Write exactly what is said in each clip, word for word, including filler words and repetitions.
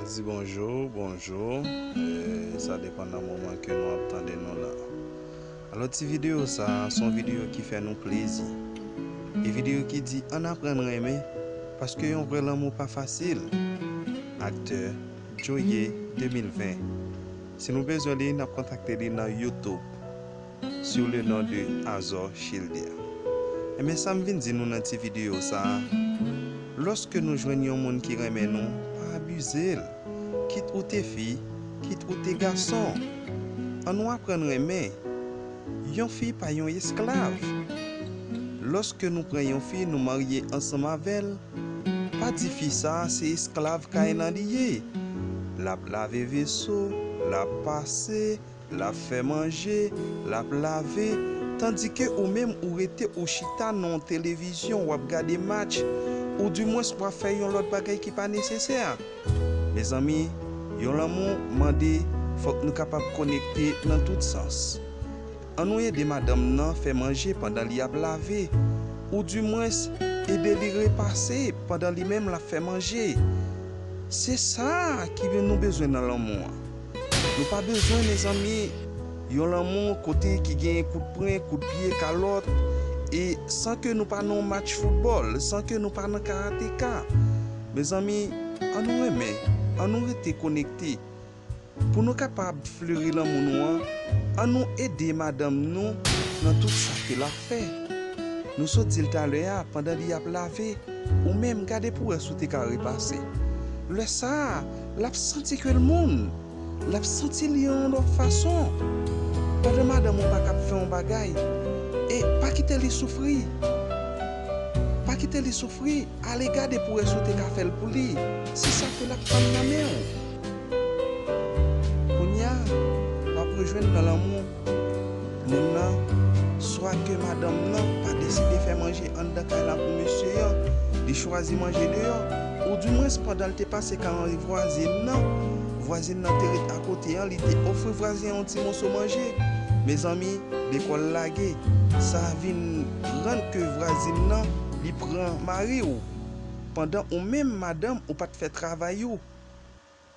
Di bonjou, bonjou. E, sa depann nan moman ke nou ap tande nou la. Alò, ti videyo sa a, se yon videyo ki fè nou plezi. E videyo ki di, ann aprann renmen, paske yon vrè lanmou pa fasil. Aktè, Joye, de mil ven. Si nou bezwen li, n ap kontakte li nan YouTube sou le non de Azor Childia. Enben, sa m vin di nou nan ti videyo sa a, lòske nou jwenn yon moun ki renmen nou, pa abize l. Kit ou te fi, kit ou te gason. Ann nou aprann renmen. Yon fi pa yon esklav. Lòske nou pran yon fi, nou marye ansanm avè l, pa di fi sa a se esklav kay lan li ye. L ap lave veso, l ap pase, l ap fè manje, l ap lave, tandike ou menm ou rete ou chita nan yon televizyon, w ap gade match, oudimwens w ap fè yon lòt bagay ki pa nesesè. Mezanmi, yon lanmou mande fòk nou kapab konekte nan tout sans. Ann nou ede madanm nan fè manje pandan li ap lave, oudimwens ede li repase pandan li menm l ap fè manje. Se sa ki nou bezwen nan lanmou an. Nou pa bezwen, mezanmi, yon lanmou kote ki genyen kout pwen, kout pye, kalòt, e san ke nou pa nan yon match foutbòl, san ke nou pa nan karateka. Mezanmi, ann nou renmen, ann nou rete konekte. Pou nou kapab fleri lanmou nou an, ann nou ede madanm nou nan tout sa ke l ap fè. Nou sot di l talè a, pandan li ap lave, ou menm gade pou wè si w te ka repase. Lè sa a, l ap santi ke l moun. L ap santi li yon lòt fason. Pandan madanm ou pa kab fè yon bagay, e pa kite li soufri. Pa kite li soufri. Ale gade pou wè si w te ka fè l pou li. Se sa ke l ap tann nan men w. Kounye a, w ap rejwenn nan lanmou moun nan, swa ke madanm nan pa deside fè manje anndan kay la pou mesye an, li chwazi manje deyò, oudimwens pandan l te pase kay yon vwazin nan, vwazin nan te ret akote an, li te ofri vwazen an yon ti moso manje. Mezanmi, lekòl lage, sa vin rann ke vwazin nan, li pran mari w, pandan ou menm madanm ou pa t fè travay ou.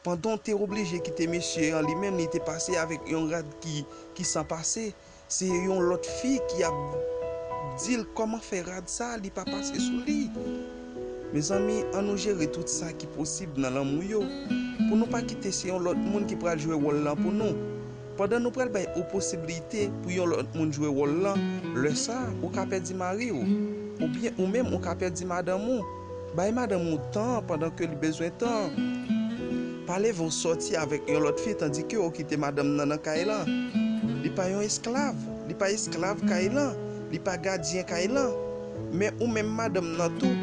Pandan w te oblije kite mesye an, li menm li te pase avèk yon rad ki, ki san pase. Se yon lòt fi ki ap di l kòman fè rad sa, li pa pase sou li. Mezanmi, ann nou jere tout sa ki posib nan lanmou yo, pou nou pa kite se yon lòt moun ki pral jwe wòl lan pou nou. Pandan nou pral bay ou posiblite pou yon lòt moun jwe wòl lan, lè sa a, ou ka pèdi mari w, oubyen ou menm ou ka pèdi madanm ou. Bay madanm ou tan pandan ke li bezwen tan. Pa leve w sòti avèk yon lòt fi tandike w kite madanm nan nan kay lan. Li pa yon esklav, li pa esklav kay lan, li pa gadyen kay lan. Men ou menm madanm nan tou,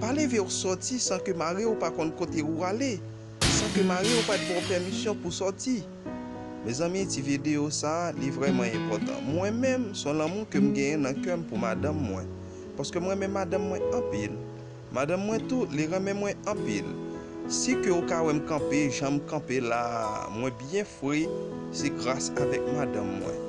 pa leve w sòti san ke mari w pa konn kote ou ale, san ke mari w pa t ba w pèmisyon pou sòti. Mezanmi, ti videyo sa a, li vrèman enpòtan. Mwen menm, se yon lanmou ke m genyen nan kè m pou madanm mwen. Paske m renmen madanm mwen anpil. Madanm mwen tou, li renmen mwen anpil. Si ke w ka wè m kanpe, jan m kanpe la a, mwen byen fre, se gras avèk madanm mwen.